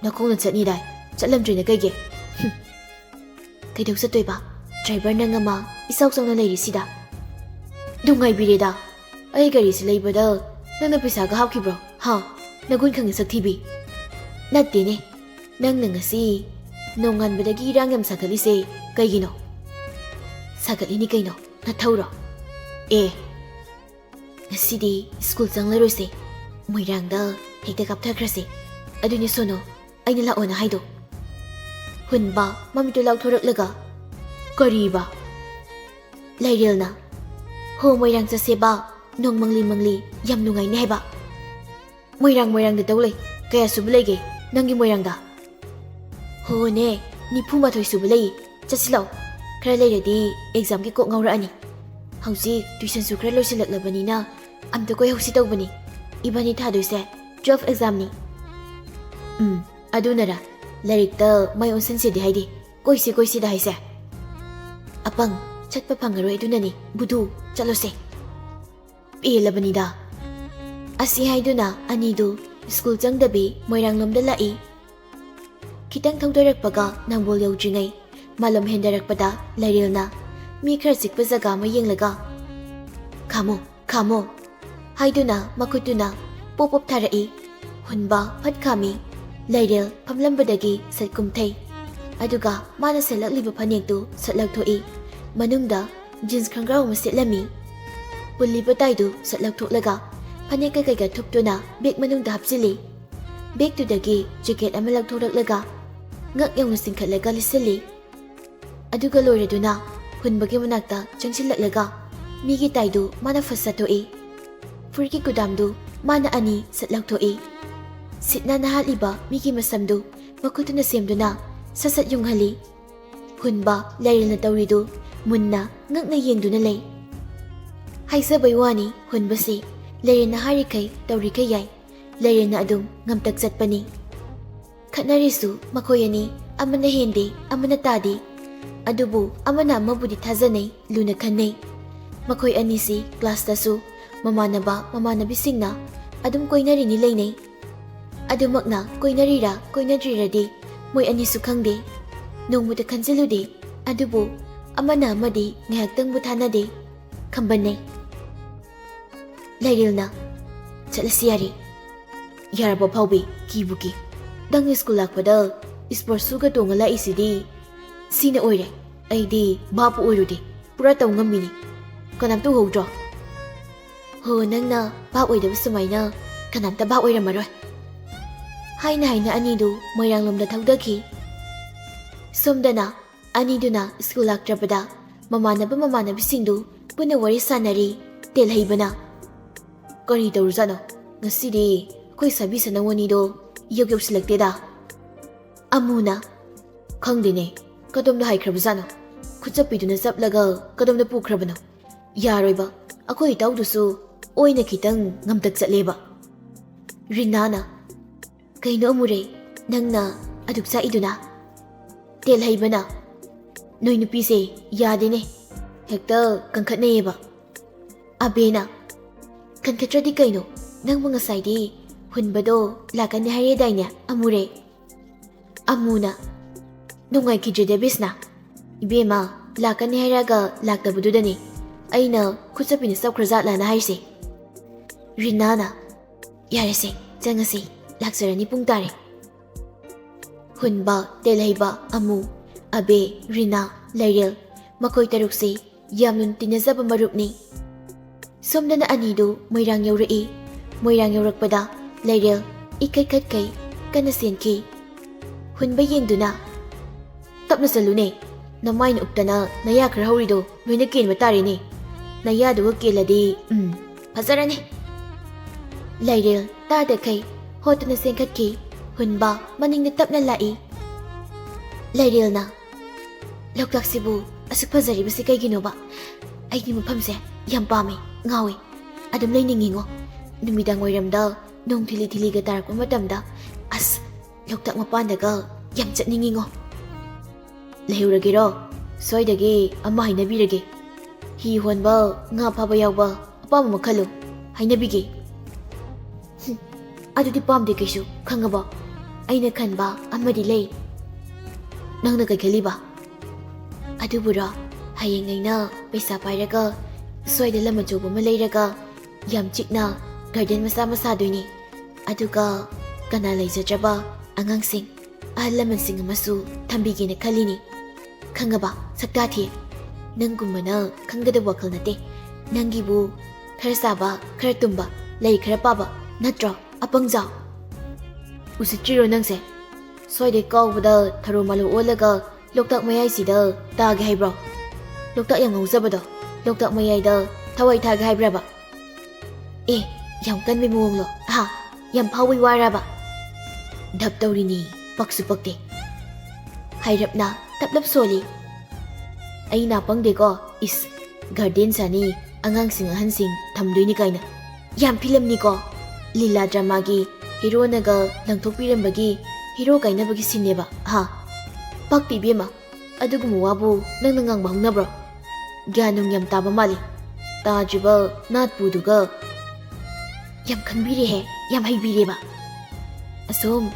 "ꯅꯈꯣꯡꯅ ꯆꯠꯅꯤꯗꯥꯏ, ꯆꯠꯂꯝꯗ꯭ꯔꯤꯅ ꯀꯩꯒꯤ?" "ꯍꯨꯝ, ꯀꯩꯗꯧ ꯆꯠꯇꯣꯏꯕ? ꯗ꯭ꯔꯥꯏꯚꯔ ꯅꯪ ꯑꯃ ꯏꯆꯥꯎ ꯆꯥꯎꯅ ꯂꯩꯔꯤꯁꯤꯗ꯫ ꯅꯨꯡꯉꯥꯏꯕꯤꯔꯦꯗ꯫ ꯑꯩ ꯒꯥꯔꯤꯁꯤ ꯂꯩꯕꯗ ꯅꯪꯅ ꯄꯩꯁꯥꯒ ꯍꯥꯞꯈꯤꯕ꯭ꯔꯣ? ꯍꯥ? ꯅꯒꯨꯟ ꯈꯪꯉꯦ ꯁꯛꯊꯤꯕꯤ꯫" "ꯅꯠꯇꯦꯅꯦ, ꯅꯪꯅ ꯉꯁꯤ ꯅꯣꯡꯉꯥꯟꯕꯗꯒꯤ ꯏꯔꯥꯡ ꯌꯥꯝ ꯁꯥꯒꯠꯂꯤꯁꯦ ꯀꯩꯒꯤꯅꯣ?" "ꯁꯥꯒꯠꯂꯤꯅꯤ ꯀꯩꯅꯣ, ꯅꯊꯧꯔꯣ?" "ꯑꯦ, ꯉꯁꯤꯗꯤ ꯁ꯭ꯀꯨꯜ ꯆꯪꯂꯔꯣꯏꯁꯦ, ꯃꯣꯏꯔꯥꯡꯗ ꯍꯦꯛꯇ ꯀꯥꯞꯊꯈ꯭ꯔꯁꯦ꯫ ꯑꯗꯨꯅꯤ ꯁꯣꯅꯣ, ꯑꯩꯅ ꯂꯥꯛꯑꯣꯅ ꯍꯥꯏꯗꯣ꯫" ꯍꯨꯟꯕ ꯃꯃꯤꯠꯇꯨ ꯂꯥꯎꯊꯣꯔꯛꯂꯒ, "ꯀꯔꯤꯕ?" ꯂꯩꯔꯦꯜꯅ, "ꯍꯣ, ꯃꯣꯏꯔꯥꯡ ꯆꯠꯁꯦꯕ, ꯅꯣꯡ ꯃꯪꯂꯤ ꯃꯪꯂꯤ ꯌꯥꯝ ꯅꯨꯡꯉꯥꯏꯅꯤ ꯍꯥꯏꯕ꯫" "ꯃꯣꯏꯔꯥꯡ ꯃꯣꯏꯔꯥꯡꯗ ꯇꯧ ꯂꯩ, ꯀꯌꯥ ꯁꯨꯕ ꯂꯩꯒꯦ ꯅꯪꯒꯤ ꯃꯣꯏꯔꯥꯡꯗ?" "ꯍꯣꯅꯦ, ꯅꯤꯐꯨ ꯃꯥꯊꯣꯏ ꯁꯨꯕ ꯂꯩ, ꯆꯠꯁꯤ ꯂꯥꯛꯑꯣ꯫ ꯈꯔ ꯂꯩꯔꯗꯤ ꯑꯦꯛꯖꯥꯝꯒꯤ ꯀꯣꯛ ꯉꯥꯎꯔꯛꯑꯅꯤ꯫ ꯍꯧꯖꯤꯛ ꯇ꯭ꯌꯨꯁꯟꯁꯨ ꯈꯔ ꯂꯣꯏꯁꯤꯜꯂꯛꯂꯕꯅꯤꯅ ꯑꯝꯇ ꯀꯣꯏꯍꯧꯁꯤ ꯇꯧꯕꯅꯤ꯫ ꯏꯕꯥꯅꯤ ꯊꯥꯗꯣꯏꯁꯦ ꯇꯨꯋꯦꯜꯐ ꯑꯦꯛꯖꯥꯝꯅꯤ꯫" "ꯎꯝ, ꯑꯗꯨꯅꯔ ꯂꯥꯏꯔꯤꯛꯇ ꯃꯥꯏ ꯑꯣꯟꯁꯤꯟꯁꯦꯗꯤ ꯍꯥꯏꯗꯦ, "ꯀꯣꯏꯁꯤ, ꯀꯣꯏꯁꯤꯗ ꯍꯥꯏꯁꯦ꯫ ꯑꯄꯪ, ꯆꯠꯄ ꯐꯪꯉꯔꯣꯏ, ꯑꯗꯨꯅꯅꯤ꯫ ꯕꯨꯗꯨ, ꯆꯠꯂꯣꯁꯦ꯫ ꯄꯦꯜꯂꯕꯅꯤꯗ"꯫ ꯑꯁꯤ ꯍꯥꯏꯗꯨꯅ ꯑꯅꯤꯗꯨ ꯁ꯭ꯀꯨꯜ ꯆꯪꯗꯕꯤ ꯃꯣꯏꯔꯥꯡꯂꯣꯝꯗ ꯂꯥꯛꯏ꯫ ꯈꯤꯇꯪ ꯊꯧꯗꯔꯛꯄꯒ ꯅꯝꯕꯣꯜ ꯌꯧꯗ꯭ꯔꯤꯉꯩ ꯃꯥꯂꯣꯝ ꯍꯦꯟꯗꯔꯛꯄꯗ ꯂꯩꯔꯦꯜꯅ ꯃꯤ ꯈꯔ ꯆꯤꯛꯄ ꯖꯒꯥ ꯑꯃ ꯌꯦꯡꯂꯒ, "ꯈꯥꯝꯃꯣ, ꯈꯥꯝꯃꯣ" ꯍꯥꯏꯗꯨꯅ ꯃꯈꯨꯠꯇꯨꯅ ꯄꯣꯞ ꯄꯣꯞ ꯊꯥꯔꯛꯏ꯫ ꯍꯨꯟꯕ ꯐꯠ ꯈꯥꯝꯃꯤ꯫ ꯂꯩꯔꯦꯜ ꯐꯝꯂꯝꯕꯗꯒꯤ ꯁꯠ ꯀꯨꯝꯊꯩ꯫ ꯑꯗꯨꯒ ꯃꯥꯅ ꯁꯦꯠꯂꯛꯂꯤꯕ ꯐꯅꯦꯛꯇꯨ ꯁꯠ ꯂꯧꯊꯣꯛꯏ꯫ ꯃꯅꯨꯡꯗ ꯖꯤꯟꯁ ꯈꯪꯒ꯭ꯔꯥꯎ ꯑꯃ ꯁꯦꯠꯂꯝꯃꯤ꯫ ꯄꯨꯜꯂꯤꯕ ꯇꯥꯏꯗꯨ ꯁꯠ ꯂꯧꯊꯣꯛꯂꯒ ꯐꯅꯦꯛ ꯀꯩꯀꯩꯒ ꯊꯨꯞꯇꯨꯅ ꯕꯦꯒ ꯃꯅꯨꯡꯗ ꯍꯥꯞꯆꯤꯜꯂꯤ꯫ ꯕꯦꯒꯇꯨꯗꯒꯤ ꯖꯦꯀꯦꯠ ꯑꯃ ꯂꯧꯊꯣꯔꯛꯂꯒ ꯉꯛ ꯌꯧꯅ ꯆꯤꯡꯈꯠꯂꯒ ꯂꯤꯠꯁꯤꯜꯂꯤ꯫ ꯑꯗꯨꯒ ꯂꯣꯏꯔꯗꯨꯅ ꯍꯨꯟꯕꯒꯤ ꯃꯅꯥꯛꯇ ꯆꯪꯁꯤꯜꯂꯛꯂꯒ ꯃꯤꯒꯤ ꯇꯥꯏꯗꯨ ꯃꯥꯅ ꯐꯠ ꯁꯠꯇꯣꯛꯏ꯫ ꯐꯨꯔꯤꯠꯀꯤ ꯀꯨꯗꯥꯝꯗꯨ ꯃꯥꯅ ꯑꯅꯤ ꯁꯠ ꯂꯧꯊꯣꯛꯏ꯫ ꯁꯤꯠ ꯅꯥꯟꯅ ꯍꯥꯠꯂꯤꯕ ꯃꯤꯒꯤ ꯃꯁꯝꯗꯨ ꯃꯈꯨꯠꯇꯨꯅ ꯁꯦꯝꯗꯨꯅ ꯁꯠ ꯁꯠ ꯌꯨꯡꯍꯜꯂꯤ꯫ ꯍꯨꯟꯕ ꯂꯩꯔꯦꯜꯅ ꯇꯧꯔꯤꯗꯨ ꯃꯨꯟꯅ ꯉꯛꯅ ꯌꯦꯡꯗꯨꯅ ꯂꯩ꯫ ꯍꯥꯏꯖꯕꯩ ꯋꯥꯅꯤ, ꯍꯨꯟꯕꯁꯤ ꯂꯩꯔꯦꯜꯅ ꯍꯥꯏꯔꯤꯈꯩ ꯇꯧꯔꯤꯈꯩ ꯌꯥꯏ꯫ ꯂꯩꯔꯦꯜꯅ ꯑꯗꯨꯝ ꯉꯝꯇꯛ ꯆꯠꯄꯅꯤ꯫ ꯈꯠꯅꯔꯤꯁꯨ ꯃꯈꯣꯏ ꯑꯅꯤ, ꯑꯃꯅ ꯍꯦꯟꯗꯦ, ꯑꯃꯅ ꯇꯥꯗꯦ꯫ ꯑꯗꯨꯕꯨ ꯑꯃꯅ ꯑꯃꯕꯨꯗꯤ ꯊꯥꯖꯅꯩ, ꯂꯨꯅ ꯈꯟꯅꯩ꯫ ꯃꯈꯣꯏ ꯑꯅꯤꯁꯤ ꯀ꯭ꯂꯥꯁꯇꯁꯨ ꯃꯃꯥꯟꯅꯕ ꯃꯃꯥꯟꯅꯕꯤꯁꯤꯡꯅ ꯑꯗꯨꯝ ꯀꯣꯏꯅꯔꯤꯅꯤ ꯂꯩꯅꯩ꯫ ꯑꯗꯨꯃꯛꯅ ꯀꯣꯏꯅꯔꯤꯔꯥ ꯀꯣꯏꯅꯗ꯭ꯔꯤꯔꯗꯤ ꯃꯣꯏ ꯑꯅꯤꯁꯨ ꯈꯪꯗꯦ꯫ ꯅꯣꯡꯃꯇ ꯈꯟꯖꯤꯜꯂꯨꯗꯦ꯫ ꯑꯗꯨꯕꯨ ꯑꯃꯅ ꯑꯃꯗꯤ ꯉꯥꯏꯍꯥꯛꯇꯪꯕꯨ ꯊꯥꯅꯗꯦ, ꯈꯝꯕꯟꯅꯩ꯫ ꯂꯩꯔꯦꯜꯅ, "ꯆꯠꯂꯁꯤ ꯌꯥꯔꯦ"꯫ "ꯌꯥꯔꯕꯣ ꯐꯥꯎꯕꯤ? ꯀꯤꯕꯨ ꯀꯤ꯫ ꯅꯪ ꯁ꯭ꯀꯨꯜ ꯂꯥꯛꯄꯗ ꯁ꯭ꯄꯣꯔꯠ ꯁꯨꯒ ꯇꯣꯡꯉ ꯂꯥꯛꯏꯁꯤꯗꯤ꯫ ꯁꯤꯅ ꯑꯣꯏꯔꯦ꯫ ꯑꯩꯗꯤ ꯚꯥꯞꯄꯨ ꯑꯣꯏꯔꯨꯗꯦ꯫ ꯄꯨꯔꯥ ꯇꯧ ꯉꯝꯃꯤꯅꯤ꯫ ꯀꯅꯥꯝꯇ ꯎꯍꯧꯗ꯭ꯔꯣ?" "ꯍꯣ, ꯅꯪꯅ ꯚꯥꯞ ꯑꯣꯏꯗꯕ ꯁꯨꯃꯥꯏꯅ ꯀꯅꯥꯝꯇ ꯚꯥꯞ ꯑꯣꯏꯔꯝꯃꯔꯣꯏ"꯫ ꯍꯥꯏꯅ ꯍꯥꯏꯅ ꯑꯅꯤꯗꯨ ꯃꯣꯏꯔꯥꯡꯂꯣꯝꯗ ꯊꯧꯗꯈꯤ꯫ ꯁꯣꯝꯗꯅ ꯑꯅꯤꯗꯨꯅ ꯁ꯭ꯀꯨꯜ ꯂꯥꯛꯇ꯭ꯔꯕꯗ ꯃꯃꯥꯟꯅꯕ ꯃꯃꯥꯟꯅꯕꯤꯁꯤꯡꯗꯨ ꯄꯨꯟꯅ ꯋꯥꯔꯤ ꯁꯥꯟꯅꯔꯤ꯫ ꯇꯦꯜꯍꯩꯕꯅ, "ꯀꯔꯤ ꯇꯧꯔꯖꯥꯠꯅꯣ? ꯉꯁꯤꯗꯤ ꯑꯩꯈꯣꯏ ꯁꯥꯕꯤ ꯁꯅꯧ ꯑꯅꯤꯗꯣ ꯌꯧ ꯌꯧꯁꯤꯜꯂꯛꯇꯦꯗ"꯫ ꯑꯃꯨꯅ, "ꯈꯪꯗꯦꯅꯦ, ꯀꯗꯣꯝꯗ ꯍꯥꯏꯈ꯭ꯔꯕꯖꯥꯠꯅꯣ? ꯈꯨꯠꯆꯞꯄꯤꯗꯨꯅ ꯆꯞꯂꯒ ꯀꯗꯣꯝꯗ ꯄꯨꯈ꯭ꯔꯕꯅꯣ? ꯌꯥꯔꯣꯏꯕ, ꯑꯩꯈꯣꯏ ꯏꯇꯥꯎꯗꯨꯁꯨ ꯑꯣꯏꯅ ꯈꯤꯇꯪ ꯉꯝꯇꯛ ꯆꯠꯂꯦꯕ"꯫ ꯔꯤꯅꯥꯅ, "ꯀꯩꯅꯣ ꯑꯃꯨꯔꯩ, ꯅꯪꯅ ꯑꯗꯨꯛ ꯆꯥꯛꯏꯗꯨꯅ?" ꯇꯦꯜꯍꯩꯕꯅ, "ꯅꯣꯏ ꯅꯨꯄꯤꯁꯦ ꯌꯥꯗꯦꯅꯦ, ꯍꯦꯛꯇ ꯀꯟꯈꯠꯅꯩꯌꯦꯕ꯫" ꯑꯕꯦꯅ, "ꯀꯟꯈꯠꯇ꯭ꯔꯗꯤ ꯀꯩꯅꯣ? ꯅꯪꯕꯨ ꯉꯁꯥꯏꯗꯤ ꯍꯨꯟꯕꯗꯣ ꯂꯥꯛꯀꯅꯤ ꯍꯥꯏꯔꯦꯗꯥꯏꯅꯦ, ꯑꯃꯨꯔꯦ?" ꯑꯃꯨꯅ, "ꯅꯨꯡꯉꯥꯏꯈꯤꯗ꯭ꯔꯦꯗ ꯕꯤꯁꯅꯥ꯫ ꯏꯕꯦꯝꯃ, ꯂꯥꯛꯀꯅꯤ ꯍꯥꯏꯔꯒ ꯂꯥꯛꯇꯕꯗꯨꯗꯅꯦ ꯑꯩꯅ ꯈꯨꯠꯆꯞꯄꯤꯅ ꯆꯞꯈ꯭ꯔꯖꯥꯠꯂꯥꯅ ꯍꯥꯏꯔꯤꯁꯦ꯫" ꯔꯤꯅꯥꯅ, "ꯌꯥꯔꯦꯁꯦ, ꯆꯪꯉꯁꯤ, ꯂꯥꯛꯆꯔꯅꯤ, ꯄꯨꯡ ꯇꯥꯔꯦ꯫" ꯍꯨꯟꯕ, ꯇꯦꯜꯍꯩꯕ, ꯑꯃꯨ, ꯑꯕꯦ, ꯔꯤꯅꯥ, ꯂꯩꯔꯦꯜ, ꯃꯈꯣꯏ ꯇꯔꯨꯛꯁꯤ ꯌꯥꯝꯅ ꯇꯤꯟꯅꯖꯕ ꯃꯔꯨꯞꯅꯤ꯫ ꯁꯣꯝꯗꯅ ꯑꯅꯤꯗꯨ ꯃꯣꯏꯔꯥꯡ ꯌꯧꯔꯛꯏ꯫ ꯃꯣꯏꯔꯥꯡ ꯌꯧꯔꯛꯄꯗ ꯂꯩꯔꯦꯜ ꯏꯈꯠ ꯈꯠꯈꯩ ꯀꯟꯅ ꯆꯦꯟꯈꯤ꯫ ꯍꯨꯟꯕ ꯌꯦꯡꯗꯨꯅ, "ꯇꯞꯅ ꯆꯠꯂꯨꯅꯦ, ꯅꯃꯥꯏꯅ ꯎꯞꯇꯅ ꯅꯌꯥ ꯈꯔ ꯍꯧꯔꯤꯗꯣ ꯂꯣꯏꯅ ꯀꯦꯟꯕ ꯇꯥꯔꯦꯅꯦ꯫ ꯅꯌꯥꯗꯨꯒ ꯀꯦꯜꯂꯗꯤ, ꯎꯝ, ꯐꯖꯔꯅꯤ꯫" ꯂꯩꯔꯦꯜ ꯇꯥꯗꯈꯩ ꯍꯣꯠꯇꯅ ꯆꯦꯟꯈꯠꯈꯤ꯫ ꯍꯨꯟꯕ ꯃꯅꯤꯡꯗ ꯇꯞꯅ ꯂꯥꯛꯏ꯫ ꯂꯩꯔꯦꯜꯅ, "ꯂꯣꯛꯇꯥꯛꯁꯤꯕꯨ ꯑꯁꯨꯛ ꯐꯖꯔꯤꯕꯁꯤ ꯀꯩꯒꯤꯅꯣꯕ? ꯑꯩꯗꯤ ꯃꯐꯝꯁꯦ ꯌꯥꯝ ꯄꯥꯝꯃꯤ, ꯉꯥꯎꯏ꯫ ꯑꯗꯨꯝ ꯂꯩꯅꯤꯡꯉꯤꯉꯣ꯫ ꯅꯨꯃꯤꯗꯥꯡ ꯋꯥꯏꯔꯝꯗ ꯅꯣꯡ ꯊꯤꯂꯤ ꯊꯤꯂꯤꯒ ꯇꯥꯔꯛꯄ ꯃꯇꯝꯗ, ꯑꯁ, ꯂꯣꯛꯇꯥꯛ ꯃꯄꯥꯟꯗꯒ ꯌꯥꯝ ꯆꯠꯅꯤꯡꯉꯤꯉꯣ꯫" "ꯂꯩꯍꯧꯔꯒꯦꯔꯣ? ꯁ꯭ꯋꯥꯏꯗꯒꯤ ꯑꯃ ꯍꯥꯏꯅꯕꯤꯔꯒꯦ꯫ ꯍꯤ ꯍꯣꯟꯕ, ꯉꯥ ꯐꯥꯕ ꯌꯥꯎꯕ, ꯑꯄꯥꯝꯕ ꯑꯃ ꯈꯜꯂꯨ, ꯍꯥꯏꯅꯕꯤꯒꯦ꯫" "ꯍꯨꯝ, ꯑꯗꯨꯗꯤ ꯄꯥꯝꯗꯦ ꯀꯩꯁꯨ, ꯈꯪꯉꯕꯣ? ꯑꯩꯅ ꯈꯟꯕ ꯑꯃꯗꯤ ꯂꯩ꯫" "ꯅꯪꯅ ꯀꯩ ꯈꯜꯂꯤꯕ?" "ꯑꯗꯨꯕꯨꯔꯣ, ꯍꯌꯦꯡ ꯑꯩꯅ ꯄꯩꯁꯥ ꯄꯥꯏꯔꯒ ꯁ꯭ꯋꯥꯏꯗ ꯂꯝ ꯑꯆꯧꯕ ꯑꯃ ꯂꯩꯔꯒ ꯌꯥꯝ ꯆꯤꯛꯅ ꯒꯥꯔꯗꯦꯟ ꯃꯆꯥ ꯑꯃ ꯁꯥꯗꯣꯏꯅꯤ꯫ ꯑꯗꯨꯒ ꯀꯅꯥ ꯂꯩꯖꯗ꯭ꯔꯕ ꯑꯉꯥꯡꯁꯤꯡ, ꯑꯍꯜ ꯂꯃꯟꯁꯤꯡ ꯑꯃꯁꯨ ꯊꯝꯕꯤꯒꯦꯅ ꯈꯜꯂꯤꯅꯤ꯫ ꯈꯪꯉꯕ, ꯁꯛꯇꯥꯊꯤ? ꯅꯪꯒꯨꯝꯕꯅ ꯈꯪꯒꯗꯕ ꯋꯥꯈꯜ ꯅꯠꯇꯦ꯫ ꯅꯪꯒꯤꯕꯨ ꯈꯔ ꯆꯥꯕ, ꯈꯔ ꯇꯨꯝꯕ, ꯂꯥꯏꯔꯤꯛ ꯈꯔ ꯄꯥꯕ ꯅꯠꯇ꯭ꯔꯣ, ꯑꯄꯪꯖꯥꯎ? ꯎꯁꯤꯠꯇ꯭ꯔꯤꯔꯣ ꯅꯪꯁꯦ? ꯁ꯭ꯋꯥꯏꯗꯩ ꯀꯥꯎꯕꯗ ꯊꯔꯣ ꯃꯥꯂꯣ ꯑꯣꯜꯂꯒ ꯂꯣꯛꯇꯥꯛ ꯃꯌꯥꯏꯁꯤꯗ ꯇꯥꯒꯦ ꯍꯥꯏꯕ꯭ꯔꯣ? ꯂꯣꯛꯇꯥꯛ ꯌꯥꯝ ꯉꯥꯎꯖꯕꯗꯣ ꯂꯣꯛꯇꯥꯛ ꯃꯌꯥꯏꯗ ꯊꯋꯥꯏ ꯊꯥꯒꯦ ꯍꯥꯏꯕ꯭ꯔꯕ? ꯑꯦ, ꯌꯥꯝ ꯀꯟꯕꯩ ꯃꯑꯣꯡꯂꯣ? ꯍꯥ? ꯌꯥꯝ ꯐꯥꯎꯕꯩ ꯋꯥꯔꯕ?" "ꯙꯞ ꯇꯧꯔꯤꯅꯤ, ꯄꯛꯁꯨ ꯄꯛꯇꯦ꯫" ꯍꯥꯏꯔꯞꯅ ꯇꯞꯂꯞ ꯁꯣꯜꯂꯤ꯫ "ꯑꯩ ꯅꯥꯄꯪꯗꯦꯀꯣ, ꯏꯁ, ꯒꯥꯔꯗꯦꯟ ꯁꯥꯅꯤ, ꯑꯉꯥꯡꯁꯤꯡ ꯑꯍꯟꯁꯤꯡ ꯊꯝꯗꯣꯏꯅꯤ ꯀꯥꯏꯅ꯫ ꯌꯥꯝ ꯐꯤꯂꯝꯅꯤꯀꯣ, ꯂꯤꯂꯥ ꯗ꯭ꯔꯃꯥꯒꯤ ꯍꯤꯔꯣꯅꯒ ꯂꯪꯊꯣꯛꯄꯤꯔꯝꯕꯒꯤ ꯍꯤꯔꯣ ꯀꯥꯏꯅꯕꯒꯤ ꯁꯤꯟꯅꯦꯕ, ꯍꯥ?" ꯄꯥꯛꯇꯦ ꯏꯕꯦꯝꯃ, ꯑꯗꯨꯒꯨꯝꯕ ꯋꯥꯕꯨ ꯅꯪꯅ ꯉꯥꯡꯕ ꯍꯧꯅꯕ꯭ꯔꯣ? ꯒ꯭ꯌꯥꯟ ꯅꯨꯡ ꯌꯥꯝ ꯇꯥꯕ ꯃꯥꯜꯂꯤ꯫ ꯇꯥꯗ꯭ꯔꯤꯕ ꯅꯥꯠꯄꯨꯗꯨꯒ꯫ ꯌꯥꯝ ꯈꯪꯕꯤꯔꯦꯍꯦ, ꯌꯥꯝ ꯍꯩꯕꯤꯔꯦꯕ꯫ ꯑꯁꯣꯝ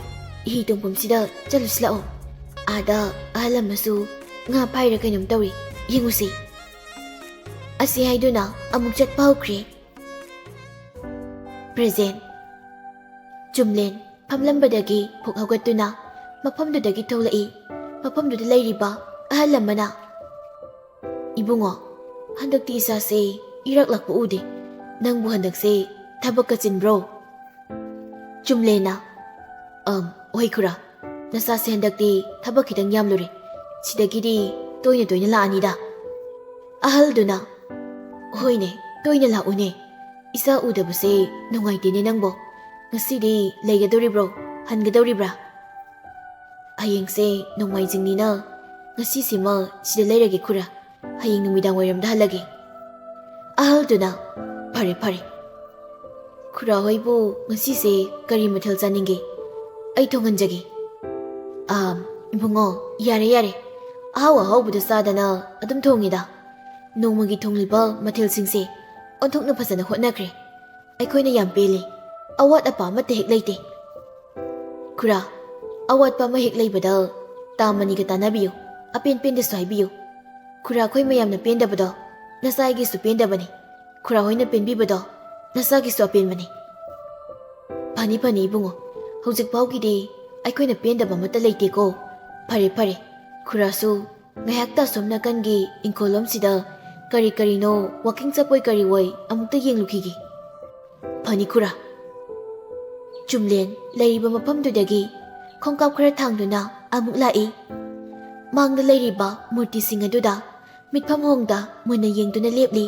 ꯏꯍꯤ ꯇꯣꯡꯐꯝꯁꯤꯗ ꯆꯠꯂꯨꯁꯤ ꯂꯥꯛꯑꯣ꯫ ꯑꯥꯗ ꯑꯍꯜ ꯑꯃꯁꯨ ꯉꯥ ꯐꯥꯏꯔ ꯀꯩꯅꯣꯝ ꯇꯧꯔꯤ, ꯌꯦꯡꯉꯨꯁꯤ꯫ ꯑꯁꯤ ꯍꯥꯏꯗꯨꯅ ꯑꯃꯨꯛ ꯆꯠꯄ ꯍꯧꯈ꯭ꯔꯦ꯫ ꯄ꯭ꯔꯖꯦꯟ꯫ ꯆꯨꯝꯂꯦꯟ ꯐꯝꯂꯝꯕꯗꯒꯤ ꯐꯨꯛ ꯍꯧꯒꯠꯇꯨꯅ ꯃꯐꯝꯗꯨꯗꯒꯤ ꯊꯣꯛꯂꯛꯏ꯫ ꯃꯐꯝꯗꯨꯗ ꯂꯩꯔꯤꯕ ꯑꯍꯜ ꯑꯃꯅ, "ꯏꯕꯨꯡꯉꯣ, ꯍꯟꯗꯛꯇꯤ ꯏꯁꯥꯁꯦ ꯏꯔꯛꯂꯛꯄ ꯎꯗꯦ꯫ ꯅꯪꯕꯨ ꯍꯟꯗꯛꯁꯦ ꯊꯕꯛꯀ ꯆꯤꯟꯕ꯭ꯔꯣ?" ꯆꯨꯝꯂꯦꯟꯅ, "ꯑꯝ, ꯍꯣꯏ ꯈꯨꯔꯥ, ꯅꯁꯥꯁꯦ ꯍꯟꯗꯛꯇꯤ ꯊꯕꯛ ꯈꯤꯇꯪ ꯌꯥꯝꯂꯨꯔꯦ꯫ ꯁꯤꯗꯒꯤꯗꯤ ꯇꯣꯏꯅ ꯇꯣꯏꯅ ꯂꯥꯛꯑꯅꯤꯗ꯫" ꯑꯍꯜꯗꯨꯅ, "ꯍꯣꯏꯅꯦ, ꯇꯣꯏꯅ ꯂꯥꯛꯎꯅꯦ꯫ ꯏꯁꯥ ꯎꯗꯕꯁꯦ ꯅꯨꯡꯉꯥꯏꯇꯦꯅꯦ ꯅꯪꯕꯣ꯫ ꯉꯁꯤꯗꯤ ꯂꯩꯒꯗꯧꯔꯤꯕ꯭ꯔꯣ? ꯍꯟꯒꯗꯧꯔꯤꯕ꯭ꯔꯥ?" "ꯍꯌꯦꯡꯁꯦ ꯅꯣꯡꯃꯥꯏꯖꯤꯡꯅꯤꯅ ꯉꯁꯤꯁꯤꯃ ꯁꯤꯗ ꯂꯩꯔꯒꯦ ꯈꯨꯔꯥ꯫ ꯍꯌꯦꯡ ꯅꯨꯃꯤꯗꯥꯡ ꯋꯥꯏꯔꯝꯗ ꯍꯜꯂꯒꯦ꯫" ꯑꯍꯜꯗꯨꯅ, "ꯐꯔꯦ, ꯐꯔꯦ꯫ ꯈꯨꯔꯥ ꯍꯣꯏꯕꯨ ꯉꯁꯤꯁꯦ ꯀꯔꯤ ꯃꯊꯦꯜ ꯆꯥꯅꯤꯡꯒꯦ? ꯑꯩ ꯊꯣꯡꯍꯟꯖꯒꯦ꯫" "ꯑꯥ, ꯏꯕꯨꯡꯉꯣ, ꯌꯥꯔꯦ, ꯌꯥꯔꯦ꯫ ꯑꯍꯥꯎ ꯑꯍꯥꯎꯕꯗ ꯆꯥꯗꯅ ꯑꯗꯨꯝ ꯊꯣꯡꯉꯤꯗ꯫ ꯅꯣꯡꯃꯒꯤ ꯊꯣꯡꯂꯤꯕ ꯃꯊꯦꯜꯁꯤꯡꯁꯦ ꯑꯣꯟꯊꯣꯛꯅ ꯐꯖꯅ ꯍꯣꯠꯅꯈ꯭ꯔꯦ꯫ ꯑꯩꯈꯣꯏꯅ ꯌꯥꯝ ꯄꯦꯜꯂꯤ꯫ ꯑꯋꯥꯠ ꯑꯄꯥ ꯑꯃꯠꯇ ꯍꯦꯛ ꯂꯩꯇꯦ꯫" "ꯈꯨꯔꯥ, ꯑꯋꯥꯠꯄ ꯑꯃ ꯍꯦꯛ ꯂꯩꯕꯗ ꯇꯥ ꯃꯅꯤꯒ ꯇꯥꯟꯅꯕꯤꯌꯨ꯫ ꯑꯄꯦꯟ ꯄꯦꯟꯗꯁꯨ ꯍꯥꯏꯕꯤꯌꯨ꯫ ꯈꯨꯔꯥ, ꯑꯩꯈꯣꯏ ꯃꯌꯥꯝꯅ ꯄꯦꯟꯗꯕꯗꯣ ꯅꯆꯥꯒꯤꯁꯨ ꯄꯦꯟꯗꯕꯅꯤ꯫ ꯈꯨꯔꯥ ꯍꯣꯏꯅ ꯄꯦꯟꯕꯤꯕꯗꯣ ꯅꯆꯥꯒꯤꯁꯨ ꯑꯄꯦꯟꯕꯅꯤ꯫" "ꯐꯅꯤ, ꯐꯅꯤ ꯏꯕꯨꯡꯉꯣ꯫ ꯍꯧꯖꯤꯛ ꯐꯥꯎꯒꯤꯗꯤ ꯑꯩꯈꯣꯏꯅ ꯄꯦꯟꯗꯕ ꯑꯃꯠꯇ ꯂꯩꯇꯦꯀꯣ꯫ ꯐꯔꯦ, ꯐꯔꯦ꯫ ꯈꯨꯔꯥꯁꯨ ꯉꯥꯏꯍꯥꯛꯇ ꯑꯁꯣꯝ ꯅꯥꯀꯟꯒꯤ ꯏꯪꯈꯣꯜꯂꯣꯝꯁꯤꯗ ꯀꯔꯤ ꯀꯔꯤꯅꯣ ꯋꯥꯀꯤꯡ ꯆꯠꯄꯣꯏ ꯀꯔꯤ ꯑꯣꯏ ꯑꯃꯨꯛꯇ ꯌꯦꯡꯂꯨꯈꯤꯒꯦ꯫" "ꯐꯅꯤ ꯈꯨꯔꯥ꯫" ꯆꯨꯝꯂꯦꯟ ꯂꯩꯔꯤꯕ ꯃꯐꯝꯗꯨꯗꯒꯤ ꯈꯣꯡꯀꯥꯞ ꯈꯔ ꯊꯥꯡꯗꯨꯅ ꯑꯃꯨꯛ ꯂꯥꯛꯏ꯫ ꯃꯥꯡꯗ ꯂꯩꯔꯤꯕ ꯃꯨꯔꯇꯤꯁꯤꯡ ꯑꯗꯨꯗ ꯃꯤꯠꯐꯝ ꯍꯣꯡꯗ ꯃꯨꯟꯅ ꯌꯦꯡꯗꯨꯅ ꯂꯦꯞꯂꯤ꯫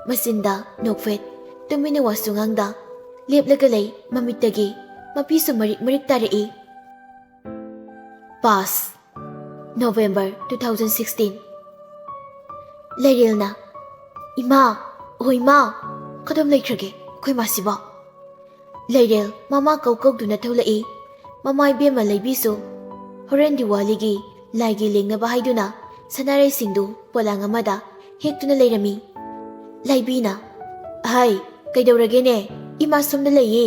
ꯃꯆꯤꯟꯗ ꯅꯣꯛꯐꯦꯠ, ꯇꯨꯃꯤꯟꯅ ꯋꯥꯁꯨ ꯉꯥꯡꯗ ꯂꯦꯞꯂꯒ ꯂꯩ꯫ ꯃꯃꯤꯠꯇꯒꯤ ꯃꯄꯤꯁꯨ ꯃꯔꯤꯛ ꯃꯔꯤꯛ ꯇꯥꯔꯛꯏ꯫ Pass. November two thousand sixteen꯫ ꯂꯩꯔꯦꯜꯅ, "ꯏꯃꯥ, ꯑꯣ ꯏꯃꯥ, ꯀꯗꯣꯝ ꯂꯩꯈ꯭ꯔꯒꯦ ꯑꯩꯈꯣꯏ ꯃꯥꯁꯤꯕꯣ?" ꯂꯩꯔꯦꯜ ꯃꯃꯥ ꯀꯧ ꯀꯧꯗꯨꯅ ꯊꯣꯛꯂꯛꯏ꯫ ꯃꯃꯥ ꯏꯕꯦꯝꯃ ꯂꯩꯕꯤꯁꯨ ꯍꯣꯔꯦꯟ ꯗꯤꯋꯥꯂꯤꯒꯤ ꯂꯥꯏꯒꯤ ꯂꯦꯡꯅꯕ ꯍꯥꯏꯗꯨꯅ ꯁꯅꯥꯔꯩꯁꯤꯡꯗꯨ ꯄꯣꯂꯥꯡ ꯑꯃꯗ ꯍꯦꯛꯇꯨꯅ ꯂꯩꯔꯝꯃꯤ꯫ ꯂꯥꯏꯕꯤꯅ, "ꯑꯍꯩ, ꯀꯩꯗꯧꯔꯒꯦꯅꯦ? ꯏꯃꯥ ꯁꯣꯝꯗ ꯂꯩꯌꯦ꯫"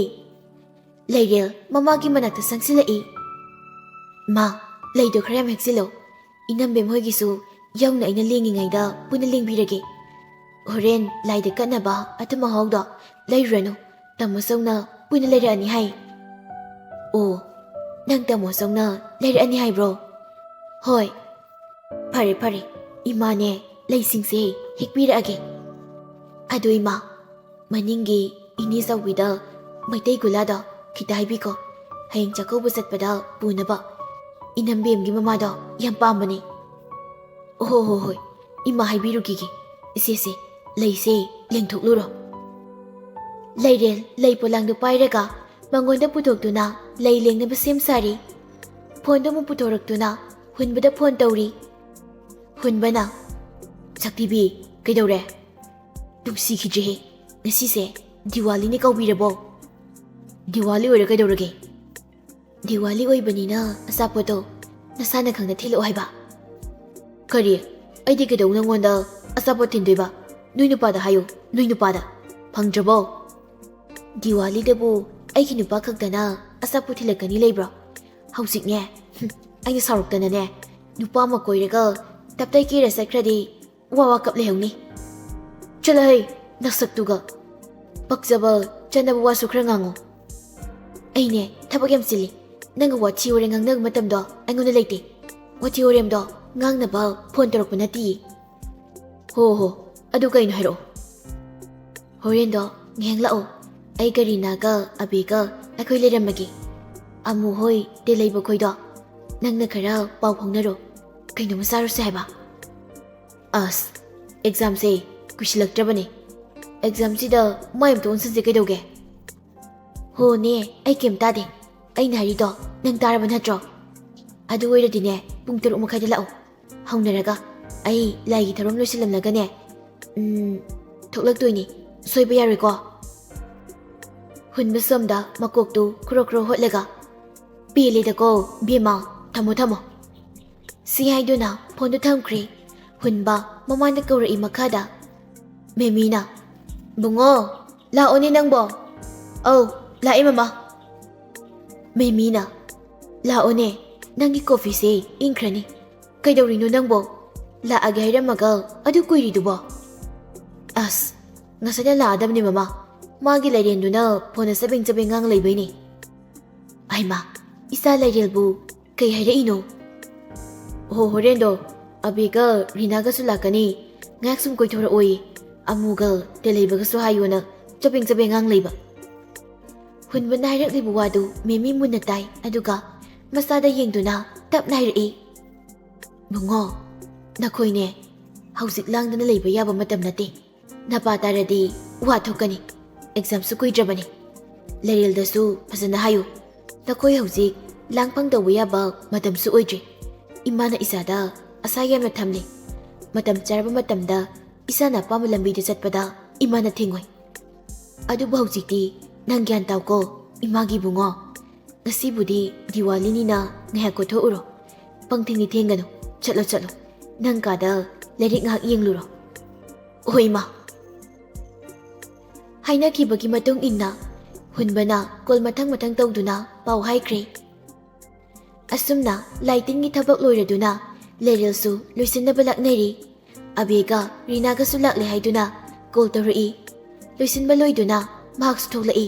ꯂꯩꯔꯦꯜ ꯃꯃꯥꯒꯤ ꯃꯅꯥꯛꯇ ꯆꯪꯁꯤꯜꯂꯛꯏ꯫ "ꯃꯥ, ꯂꯩꯗꯣ ꯈꯔ ꯌꯥꯝ ꯍꯦꯛꯆꯤꯜꯂꯣ꯫ ꯏꯅꯝꯕꯦꯝ ꯍꯣꯏꯒꯤꯁꯨ ꯌꯥꯎꯅ ꯑꯩꯅ ꯂꯦꯡꯉꯤꯉꯩꯗ ꯄꯨꯟꯅ ꯂꯦꯡꯕꯤꯔꯒꯦ꯫ ꯍꯣꯔꯦꯟ ꯂꯥꯏꯗ ꯀꯠꯅꯕ ꯑꯊꯨꯝ ꯑꯍꯥꯎꯗꯣ ꯂꯩꯔꯨꯔꯅꯨ꯫ ꯇꯥꯃꯣ ꯆꯧꯅ ꯄꯨꯟꯅ ꯂꯩꯔꯛꯑꯅꯤ ꯍꯥꯏ꯫" "ꯑꯣ, ꯅꯪ ꯇꯥꯃꯣ ꯆꯧꯅ ꯂꯩꯔꯛꯑꯅꯤ ꯍꯥꯏꯕ꯭ꯔꯣ?" "ꯍꯣꯏ꯫" "ꯐꯔꯦ, ꯐꯔꯦ꯫ ꯏꯃꯥꯅꯦ, ꯂꯩꯁꯤꯡꯁꯦ ꯍꯦꯛꯄꯤꯔꯛꯑꯒꯦ꯫ ꯑꯗꯨ ꯏꯃꯥ, ꯃꯅꯤꯡꯒꯤ ꯏꯅꯦ ꯆꯥꯎꯕꯤꯗ ꯃꯩꯇꯩ ꯒꯨꯂꯥꯗꯣ ꯈꯤꯇ ꯍꯥꯏꯕꯤꯀꯣ꯫ ꯍꯌꯦꯡ ꯆꯥꯛꯀꯧꯕ ꯆꯠꯄꯗ ꯄꯨꯅꯕ꯫ ꯏꯅꯝꯕꯦꯝꯒꯤ ꯃꯃꯥꯗꯣ ꯌꯥꯝ ꯄꯥꯝꯕꯅꯦ꯫" "ꯑꯣ ꯍꯣ ꯍꯣ ꯍꯣꯏ, ꯏꯃꯥ ꯍꯥꯏꯕꯤꯔꯨꯈꯤꯒꯦ꯫ ꯏꯆꯦꯁꯦ, ꯂꯩꯁꯦ ꯂꯦꯡꯊꯣꯛꯂꯨꯔꯣ꯫" ꯂꯩꯔꯦꯜ ꯂꯩ ꯄꯣꯂꯥꯡꯗꯨ ꯄꯥꯏꯔꯒ ꯃꯉꯣꯟꯗ ꯄꯨꯊꯣꯛꯇꯨꯅ ꯂꯩ ꯂꯦꯡꯅꯕ ꯁꯦꯝ ꯁꯥꯔꯤ꯫ ꯐꯣꯟꯗꯨ ꯑꯃꯨꯛ ꯄꯨꯊꯣꯔꯛꯇꯨꯅ ꯍꯨꯟꯕꯗ ꯐꯣꯟ ꯇꯧꯔꯤ꯫ ꯍꯨꯟꯕꯅ, "ꯁꯛꯇꯤꯕꯤ, ꯀꯩꯗꯧꯔꯦ? ꯅꯨꯡꯁꯤꯈꯤꯗ꯭ꯔꯦꯍꯦ꯫ ꯉꯁꯤꯁꯦ ꯗꯤꯋꯥꯂꯤꯅꯤ, ꯀꯥꯎꯕꯤꯔꯕꯣ?" "ꯗꯤꯋꯥꯂꯤ ꯑꯣꯏꯔ ꯀꯩꯗꯧꯔꯒꯦ?" "ꯗꯤꯋꯥꯂꯤ ꯑꯣꯏꯕꯅꯤꯅ ꯑꯆꯥꯄꯣꯠꯇꯣ ꯅꯁꯥꯅ ꯈꯪꯅ ꯊꯤꯜꯂꯛꯑꯣ ꯍꯥꯏꯕ꯫" "ꯀꯔꯤ? ꯑꯩꯗꯤ ꯀꯩꯗꯧ ꯅꯪꯉꯣꯟꯗ ꯑꯆꯥꯄꯣꯠ ꯊꯤꯟꯗꯣꯏꯕ? ꯅꯣꯏ ꯅꯨꯄꯥꯗ ꯍꯥꯏꯌꯨ, ꯅꯣꯏ ꯅꯨꯄꯥꯗ꯫ ꯐꯪꯗ꯭ꯔꯕꯣ?" "ꯗꯤꯋꯥꯂꯤꯗꯕꯨ ꯑꯩꯒꯤ ꯅꯨꯄꯥ ꯈꯛꯇꯅ ꯑꯆꯥꯄꯣꯠ ꯊꯤꯜꯂꯛꯀꯅꯤ ꯂꯩꯕ꯭ꯔꯣ? ꯍꯧꯖꯤꯛꯅꯦ, ꯍꯨꯝ, ꯑꯩꯅ ꯁꯥꯎꯔꯛꯇꯅꯅꯦ, ꯅꯨꯄꯥ ꯑꯃ ꯀꯣꯏꯔꯒ ꯇꯞꯇꯥꯏ ꯀꯦꯔ ꯆꯠꯈ꯭ꯔꯗꯤ ꯋꯥ ꯋꯥ ꯀꯞ ꯂꯩꯍꯧꯅꯤ꯫" "ꯆꯠꯂꯍꯩ, ꯅꯁꯛꯇꯨꯒ꯫ ꯄꯛꯆꯕ ꯆꯠꯅꯕ ꯋꯥꯁꯨ ꯈꯔ ꯉꯥꯡꯉꯣ꯫" "ꯑꯩꯅꯦ, ꯊꯕꯛ ꯌꯥꯝ ꯆꯤꯜꯂꯤ꯫ ꯅꯪꯒ ꯋꯥꯊꯤ ꯋꯥꯔꯦꯝ ꯉꯥꯡꯅꯕ ꯃꯇꯝꯗꯣ ꯑꯩꯉꯣꯟꯗ ꯂꯩꯇꯦ꯫ ꯋꯥꯊꯤ ꯋꯥꯔꯦꯝꯗꯣ ꯉꯥꯡꯅꯕ ꯐꯣꯟ ꯇꯧꯔꯛꯄ ꯅꯠꯇꯤꯌꯦ꯫" "ꯍꯣ ꯍꯣ, ꯑꯗꯨ ꯀꯩꯅꯣ ꯍꯥꯏꯔꯛꯑꯣ꯫" "ꯍꯣꯔꯦꯟꯗꯣ ꯉꯥꯏꯍꯥꯛ ꯂꯥꯛꯑꯣ꯫ ꯑꯩ ꯀꯔꯤꯅꯥꯒ ꯑꯕꯤꯒ ꯑꯩꯈꯣꯏ ꯂꯩꯔꯝꯃꯒꯦ꯫ ꯑꯃꯨ ꯍꯣꯏ, ꯇꯦ ꯂꯩꯕ ꯈꯣꯏꯗꯣ ꯅꯪꯅ ꯈꯔ ꯄꯥꯎ ꯐꯥꯎꯅꯔꯣ꯫ ꯀꯩꯅꯣꯝꯃ ꯆꯥꯔꯨꯁꯦ ꯍꯥꯏꯕ꯫" "ꯑꯁ, ꯑꯦꯛꯖꯥꯝꯁꯦ ꯀꯨꯏꯁꯤꯜꯂꯛꯇ꯭ꯔꯕꯅꯦ꯫ ꯑꯦꯛꯖꯥꯝꯁꯤꯗ ꯃꯥꯏ ꯑꯝꯇ ꯑꯣꯟꯁꯤꯟꯁꯦ ꯀꯩꯗꯧꯒꯦ?" "ꯍꯣꯅꯦ, ꯑꯩ ꯀꯩꯝ ꯇꯥꯗꯦ꯫ ꯑꯩꯅ ꯍꯥꯏꯔꯤꯗꯣ ꯅꯪ ꯇꯥꯔꯕ ꯅꯠꯇ꯭ꯔꯣ? ꯑꯗꯨ ꯑꯣꯏꯔꯗꯤꯅꯦ, ꯄꯨꯡ ꯇꯔꯨꯛ ꯃꯈꯥꯏꯗ ꯂꯥꯛꯑꯣ꯫ ꯍꯧꯅꯔꯒ ꯑꯩ ꯂꯥꯏꯒꯤ ꯊꯧꯔꯝ ꯂꯣꯏꯁꯤꯜꯂꯝꯂꯒꯅꯦ, ꯎꯝ, ꯊꯣꯛꯂꯛꯇꯣꯏꯅꯤ꯫ ꯁꯣꯏꯕ ꯌꯥꯔꯣꯏꯀꯣ꯫" ꯍꯨꯟꯕ ꯁꯣꯝꯗ ꯃꯀꯣꯛꯇꯨ ꯈꯨꯔꯣ ꯈꯨꯔꯣ ꯍꯣꯠꯂꯒ, "ꯄꯦꯜꯂꯦꯗꯀꯣ, ꯕꯦꯝꯃ, ꯊꯝꯃꯣ, ꯊꯝꯃꯣ꯫" ꯁꯤ ꯍꯥꯏꯗꯨꯅ ꯐꯣꯟꯗꯨ ꯊꯝꯈ꯭ꯔꯦ꯫ ꯍꯨꯟꯕ ꯃꯃꯥꯟꯗ ꯀꯧꯔꯛꯏ ꯃꯈꯥꯗ꯫ ꯃꯦꯃꯤꯅ, "ꯕꯨꯡꯉꯣ, ꯂꯥꯛꯑꯣꯅꯦ ꯅꯪꯕꯣ?" "ꯑꯧ, ꯂꯥꯛꯑꯦ ꯃꯃꯥ꯫" ꯃꯦꯃꯤꯅ, "ꯂꯥꯛꯑꯣꯅꯦ, ꯅꯪꯒꯤ ꯀꯣꯐꯤꯁꯦ ꯏꯪꯈ꯭ꯔꯅꯤ꯫ ꯀꯩꯗꯧꯔꯤꯅꯣ ꯅꯪꯕꯣ? ꯂꯥꯛꯑꯒꯦ ꯍꯥꯏꯔꯝꯃꯒ ꯑꯗꯨ ꯀꯨꯏꯔꯤꯗꯨꯕꯣ?" "ꯑꯁ, ꯉꯁꯥꯏꯅ ꯂꯥꯛꯑꯗꯕꯅꯦ ꯃꯃꯥ꯫ ꯃꯥꯒꯤ ꯂꯩꯔꯦꯟꯗꯨꯅ ꯐꯣꯟꯗ ꯆꯕꯦꯡ ꯆꯕꯦꯡ ꯉꯥꯡ ꯂꯩꯕꯩꯅꯦ꯫" "ꯍꯩꯃꯥ, ꯏꯆꯥ ꯂꯩꯔꯦꯜꯕꯨ ꯀꯩ ꯍꯥꯏꯔꯛꯏꯅꯣ?" "ꯑꯣꯍꯣ, ꯍꯣꯔꯦꯟꯗꯣ ꯑꯕꯤꯒ ꯔꯤꯅꯥꯒꯁꯨ ꯂꯥꯛꯀꯅꯤ꯫ ꯉꯥꯏꯍꯥꯛ ꯁꯨꯝ ꯀꯣꯏꯊꯣꯔꯛꯑꯣꯌꯦ꯫ ꯑꯃꯨꯒ ꯇꯦꯂꯩꯕꯒꯁꯨ ꯍꯥꯏꯌꯣꯅ ꯆꯕꯦꯡ ꯆꯕꯦꯡ ꯉꯥꯡ ꯂꯩꯕ꯫" ꯍꯨꯟꯕꯅ ꯍꯥꯏꯔꯛꯂꯤꯕ ꯋꯥꯗꯨ ꯃꯦꯃꯤ ꯃꯨꯟꯅ ꯇꯥꯏ, ꯑꯗꯨꯒ ꯃꯆꯥꯗ ꯌꯦꯡꯗꯨꯅ ꯇꯞꯅ ꯍꯥꯏꯔꯛꯏ, "ꯕꯨꯡꯉꯣ, ꯅꯈꯣꯏꯅꯦ ꯍꯧꯖꯤꯛ ꯂꯥꯡꯗꯅ ꯂꯩꯕ ꯌꯥꯕ ꯃꯇꯝ ꯅꯠꯇꯦ꯫ ꯅꯄꯥ ꯇꯥꯔꯗꯤ ꯋꯥ ꯊꯣꯛꯀꯅꯤ꯫ ꯑꯦꯛꯖꯥꯝꯁꯨ ꯀꯨꯏꯗ꯭ꯔꯕꯅꯤ꯫ ꯂꯩꯔꯦꯜꯗꯁꯨ ꯐꯖꯅ ꯍꯥꯏꯌꯨ꯫ ꯅꯈꯣꯏ ꯍꯧꯖꯤꯛ ꯂꯥꯡ ꯐꯪ ꯇꯧꯕ ꯌꯥꯕ ꯃꯇꯝꯁꯨ ꯑꯣꯏꯗ꯭ꯔꯤ꯫ ꯏꯃꯥꯅ ꯏꯆꯥꯗ ꯑꯁꯥ ꯌꯥꯝꯅ ꯊꯝꯂꯤ꯫ ꯃꯇꯝ ꯆꯥꯔꯕ ꯃꯇꯝꯗ ꯏꯆꯥꯅ ꯑꯄꯥꯝꯕ ꯂꯝꯕꯤꯗ ꯆꯠꯄꯗ ꯏꯃꯥꯅ ꯊꯤꯡꯉꯣꯏ꯫ ꯑꯗꯨꯕꯨ ꯍꯧꯖꯤꯛꯇꯤ ꯅꯪ ꯒ꯭ꯌꯥꯟ ꯇꯥꯎꯀꯣ, ꯏꯃꯥꯒꯤ ꯕꯨꯡꯉꯣ꯫ ꯉꯁꯤꯕꯨꯗꯤ ꯗꯤꯋꯥꯂꯤꯅꯤꯅ ꯉꯥꯏꯍꯥꯛ ꯀꯣꯏꯊꯣꯛꯎꯔꯣ꯫ ꯄꯪꯊꯦꯡꯗꯤ ꯊꯦꯡꯒꯅꯨ꯫ ꯆꯠꯂꯣ, ꯆꯠꯂꯣ꯫ ꯅꯪ ꯀꯥꯗ ꯂꯥꯏꯔꯤꯛ ꯉꯥꯏꯍꯥꯛ ꯌꯦꯡꯂꯨꯔꯣ꯫" "ꯍꯣꯏ, ꯏꯃꯥ꯫" ꯍꯥꯏꯅꯈꯤꯕꯒꯤ ꯃꯇꯨꯡ ꯏꯟꯅ ꯍꯨꯟꯕꯅ ꯀꯣꯜ ꯃꯊꯪ ꯃꯊꯪ ꯇꯧꯗꯨꯅ ꯄꯥꯎ ꯍꯥꯏꯈ꯭ꯔꯦ꯫ ꯑꯁꯨꯝꯅ ꯂꯥꯏꯇꯤꯟꯒꯤ ꯊꯕꯛ ꯂꯣꯏꯔꯗꯨꯅ ꯂꯩꯔꯦꯜꯁꯨ ꯂꯣꯏꯁꯤꯟꯅꯕ ꯂꯥꯛꯅꯔꯤ꯫ ꯑꯕꯦꯒ ꯔꯤꯅꯥꯒꯁꯨ ꯂꯥꯛꯂꯦ ꯍꯥꯏꯗꯨꯅ ꯀꯣꯜ ꯇꯧꯔꯛꯏ꯫ ꯂꯣꯏꯁꯤꯟꯕ ꯂꯣꯏꯗꯨꯅ ꯃꯍꯥꯛꯁꯨ ꯊꯣꯛꯂꯛꯏ꯫